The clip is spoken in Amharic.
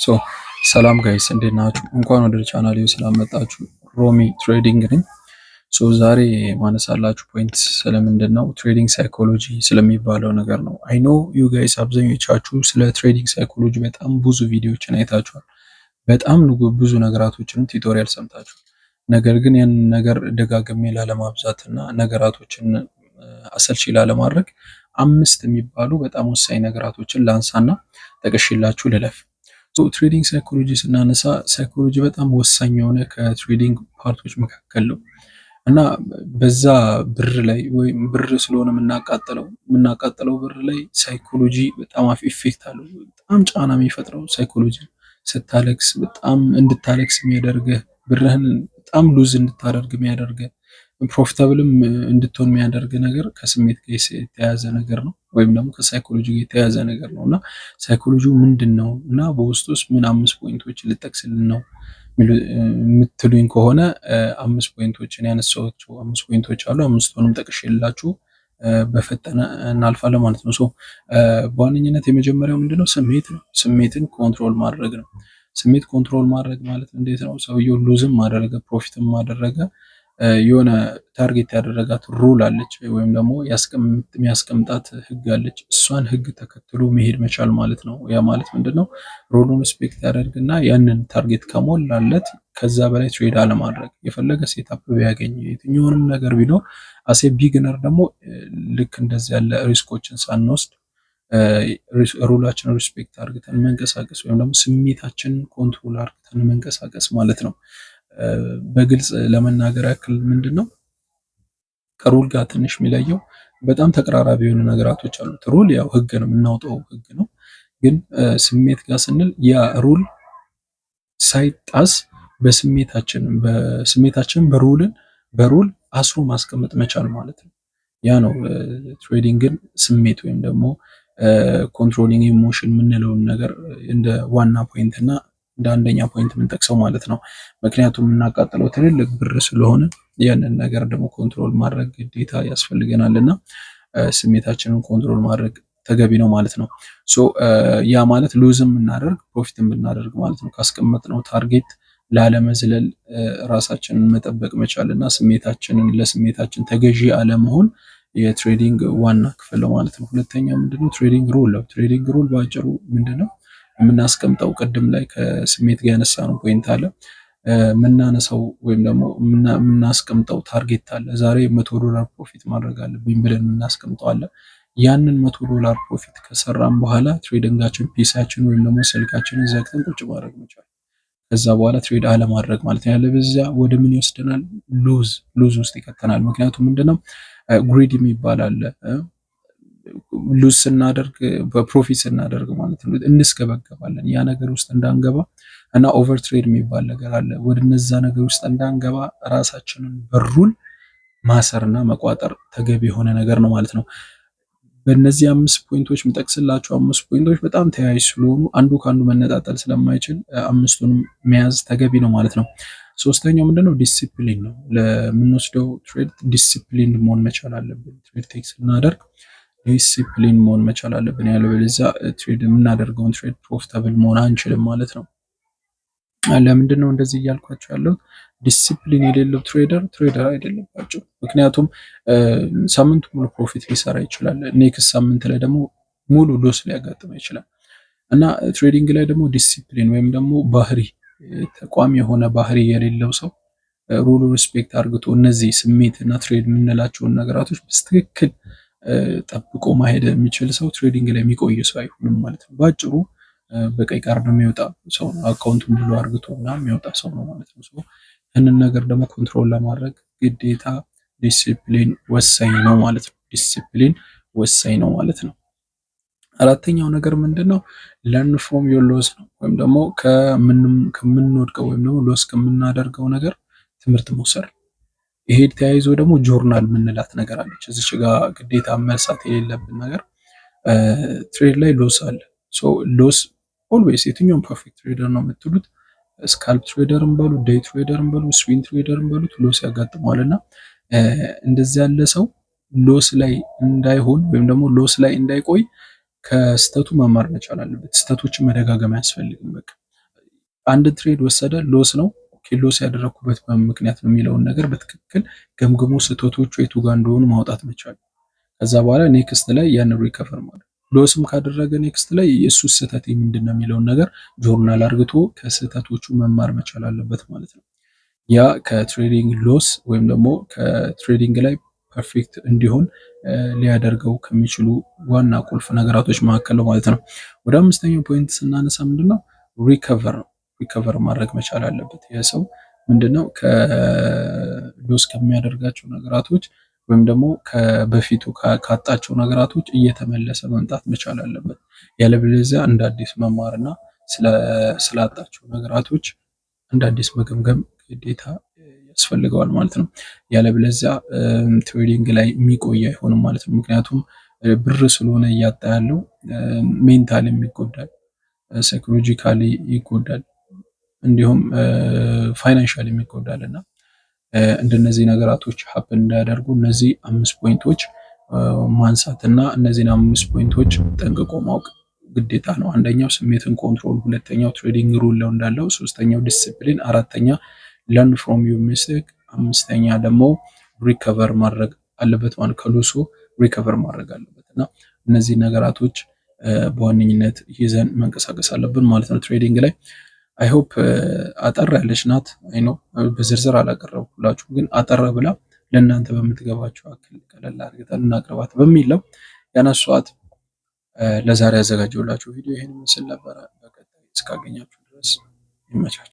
So ሰላም guys፣ እንዴት ናችሁ? እንኳን ወደ ቻናሌ ሰላም መጣችሁ። ሮሚ Trading ነኝ። So ዛሬ ማነሳላችሁ point ስለምንድን ነው? Trading psychology ስለሚባለው ነገር ነው። I know you guys፣ አብዛኞቻችሁ ስለ trading psychology በጣም ብዙ ቪዲዮዎችን አይታችኋል። በጣም ብዙ ነገራቶችንም tutorial ሰምታችኋል። ነገር ግን ያንን ነገር ደጋግሜ ላለማብዛት እና ነገራቶችን አሰልቺ ላለማድረግ አምስት የሚባሉ በጣም ወሳኝ ነገራቶችን ላንሳና ጠቅሼላችሁ ልለፍ። Trading psychology ስናነሳ psychology በጣም ወሳኝ የሆነ ከ trading part ኦች መካከል ነው እና በዛ ብር ላይ ወይም ብር ስለሆነ የምናቃጥለው ብር ላይ psychology በጣም effect አለው። በጣም ጫና የሚፈጥረው psychology፣ ስታለቅስ በጣም እንድታለቅስ የሚያደርግህ፣ ብርህን በጣም lose እንድታደርግ የሚያደርግህ፣ profitable ም እንድትሆን የሚያደርግ ነገር ከስሜት ጋር የተያያዘ ነገር ነው፣ ወይም ደግሞ ከ psychology ጋር የተያያዘ ነገር ነው። እና psychology ው ምንድን ነው እና በውስጡ ውስጥ ምን አምስት point ኦች ልጠቅስልን ነው የምትሉኝ ከሆነ አምስት point ኦችን ያነሳኋቸው አምስት point ኦች አሉ። አምስቱንም ጠቅሼላችሁ በፈጠነ እናልፋለን ማለት ነው። So በዋነኝነት የመጀመሪያው ምንድነው? ስሜት ነው። ስሜትን control ማድረግ ነው። ስሜት control ማድረግ ማለት እንዴት ነው? ሰውየው lose ም አደረገ profit ም አደረገ የሆነ target ያደረጋት rule አለች ወይም ደግሞ የሚያስቀምጣት ህግ አለች። እሷን ህግ ተከትሎ መሄድ መቻል ማለት ነው። ያ ማለት ምንድነው? Rule ኡን respect ያደርግና ያንን target ከሞላለት ከዛ በላይ trade አለማድረግ፣ የፈለገ setup ቢያገኝ፣ የትኛውንም ነገር ቢኖር። As a beginner ደግሞ ልክ እንደዚህ ያለ risk ኦችን ሳንወስድ rule ኣችንን respect አድርገን መንቀሳቀስ ወይም ደግሞ ስሜታችንን control አድርገን መንቀሳቀስ ማለት ነው። በግልጽ ለመናገር ያክል ምንድን ነው ከ rule ጋር ትንሽ የሚለየው? በጣም ተቀራራቢ የሆኑ ነገራቶች አሉት። Rule ያው ህግ ነው፣ የምናወጣው ህግ ነው። ግን ስሜት ጋር ስንል ያ rule ሳይጣስ በስሜታችን በ rule አስሮ ማስቀመጥ መቻል ማለት ነው። ያ ነው trading ን ስሜት ወይም ደግሞ controlling emotion የምንለውን ነገር እንደ ዋና point እና እንደ አንደኛ point የምንጠቅሰው ማለት ነው። ምክንያቱም የምናቃጥለው ትልልቅ ብር ስለሆነ ያንን ነገር ደግሞ control ማድረግ ግዴታ ያስፈልገናል እና ስሜታችንን control ማድረግ ተገቢ ነው ማለት ነው። So ያ ማለት lose ም ብናደርግ profit ም ብናደርግ ማለት ነው፣ ካስቀመጥነው target ላለመዝለል ራሳችንን መጠበቅ መቻል እና ስሜታችንን ለስሜታችን ተገዢ አለመሆን የ trading ዋና ክፍል ነው ማለት ነው። ሁለተኛው ምንድነው? Trading rule ነው። Trading rule በአጭሩ ምንድነው? የምናስቀምጠው ቅድም ላይ ከስሜት ጋር ያነሳነው point አለ። የምናነሳው ወይም ደግሞ የምናስቀምጠው target አለ። ዛሬ 100 ዶላር profit ማድረግ አለብኝ ብለን የምናስቀምጠው አለ። ያንን 100 ዶላር profit ከሰራን በኋላ trading ኣችን PC ያችን ወይም ደግሞ ስልካችንን ዘግተን ቁጭ ማድረግ መቻል። ከዛ በኋላ trade አለማድረግ ማለት ነው። ያለበለዚያ ወደ ምን ይወስደናል? Lose ውስጥ ይከተናል። ምክንያቱም ምንድነው፣ greed የሚባል አለ። Lose ስናደርግ፣ በ profit ስናደርግ ማለት ነው፣ እንስገበገባለን። ያ ነገር ውስጥ እንዳንገባ እና over trade የሚባል ነገር አለ። ወደ እነዛ ነገር ውስጥ እንዳንገባ ራሳችንን በ rule ማሰርና መቋጠር ተገቢ የሆነ ነገር ነው ማለት ነው። በእነዚህ አምስት point ኦች፣ የምጠቅስላቸው አምስት point ኦች በጣም ተያያዥ ስለሆኑ አንዱ ከአንዱ መነጣጠል ስለማይችል አምስቱንም መያዝ ተገቢ ነው ማለት ነው። ሶስተኛው ምንድነው? ዲሲፕሊን ነው። ለምንወስደው trade ዲሲፕሊን መሆን መቻል አለብን። Trade take ስናደርግ ዲሲፕሊን መሆን መቻል አለብን። ያለበለዚያ trade የምናደርገውን trade profitable መሆን አንችልም ማለት ነው። ለምንድን ነው እንደዚህ እያልኳቸው ያለሁት? ዲሲፕሊን የሌለው trader trader አይደለም ባጭሩ። ምክንያቱም ሳምንቱ ሙሉ profit ሊሰራ ይችላል። Next ሳምንት ላይ ደግሞ ሙሉ loss ሊያጋጥመው ይችላል። እና trading ላይ ደግሞ ዲሲፕሊን ወይም ደግሞ ባህሪ፣ ተቋም የሆነ ባህሪ የሌለው ሰው፣ rule respect አርግቶ እነዚህ ስሜት እና trade የምንላቸውን ነገራቶች በትክክል ጠብቆ ማሄድ የሚችል ሰው trading ላይ የሚቆይ ሰው አይሆንም ማለት ነው። በአጭሩ በቀይ ካርድ የሚወጣ ሰው ነው። Account ኡን ብሎ አርግቶ ምናምን የሚወጣ ሰው ነው ማለት ነው። ይህንን ነገር ደግሞ control ለማድረግ ግዴታ ዲሲፕሊን ወሳኝ ነው ማለት ነው። ዲሲፕሊን ወሳኝ ነው ማለት ነው። አራተኛው ነገር ምንድን ነው? Learn from your loss ነው። ወይም ደግሞ ከምንወድቀው ወይም ደግሞ loss ከምናደርገው ነገር ትምህርት መውሰድ። ይሄ ተያይዞ ደግሞ ጆርናል የምንላት ነገር አለች። እዚች ጋር ግዴታ መርሳት የሌለብን ነገር trade ላይ loss አለ። Loss always፣ የትኛውም perfect trader ነው የምትሉት፣ scalp trader ን በሉ፣ day trader ን በሉ፣ swing trader ን በሉት፣ loss ያጋጥመዋል። እና እንደዚህ ያለ ሰው loss ላይ እንዳይሆን ወይም ደግሞ loss ላይ እንዳይቆይ ከስተቱ መማር መቻል አለበት። ስተቶችን መደጋገም አያስፈልግም። በቃ አንድ trade ወሰደ፣ loss ነው፣ loss ያደረግኩበት በምን ምክንያት ነው የሚለውን ነገር በትክክል ገምግሞ ስህተቶቹ የቱ ጋር እንደሆኑ ማውጣት መቻል። ከዛ በኋላ next ላይ ያንን recover ማለት፣ loss ም ካደረገ next ላይ የእሱ ስህተት ምንድን ነው የሚለውን ነገር ጆርናል አርግቶ ከስህተቶቹ መማር መቻል አለበት ማለት ነው። ያ ከ trading loss ወይም ደግሞ ከ trading ላይ perfect እንዲሆን ሊያደርገው ከሚችሉ ዋና ቁልፍ ነገራቶች መካከል ነው ማለት ነው። ወደ አምስተኛው point ስናነሳ ምንድነው? Recover ነው። Recover ማድረግ መቻል አለበት። ይህ ሰው ምንድነው ከ loss ከሚያደርጋቸው ነገራቶች ወይም ደግሞ በፊቱ ካጣቸው ነገራቶች እየተመለሰ መምጣት መቻል አለበት። ያለበለዚያ እንደ አዲስ መማርና ስላጣቸው ነገራቶች እንደ አዲስ መገምገም ግዴታ ያስፈልገዋል ማለት ነው። ያለበለዚያ trading ላይ የሚቆይ አይሆንም ማለት ነው። ምክንያቱም ብር ስለሆነ እያጣ ያለው mentally ም ይጎዳል፣ psychologically ይጎዳል፣ እንዲሁም financially ይጎዳል። እና እንደነዚህ ነገራቶች happen እንዳያደርጉ እነዚህ አምስት point ኦች ማንሳት እና እነዚህን አምስት point ኦች ጠንቅቆ ማወቅ ግዴታ ነው። አንደኛው ስሜትን control፣ ሁለተኛው trading rule ነው እንዳለው፣ ሶስተኛው ዲስፕሊን፣ አራተኛ learn from your mistake፣ አምስተኛ ደግሞ recover ማድረግ አለበት ማለት ከ loss ኡ recover ማድረግ አለበት። እና እነዚህ ነገራቶች በዋነኝነት ይዘን መንቀሳቀስ አለብን ማለት ነው trading ላይ። I hope አጠር ያለች ናት። I know በዝርዝር አላቀረብኩላችሁም፣ ግን አጠር ብላ ለእናንተ በምትገባችሁ አክል ቀለል አድርገን እናቅርባት በሚል ነው ያነሷት። ለዛሬ ያዘጋጀሁላችሁ ቪዲዮ ይህን ይመስል ነበረ። በቀጣይ እስካገኛችሁ ድረስ ይመቻችሁ።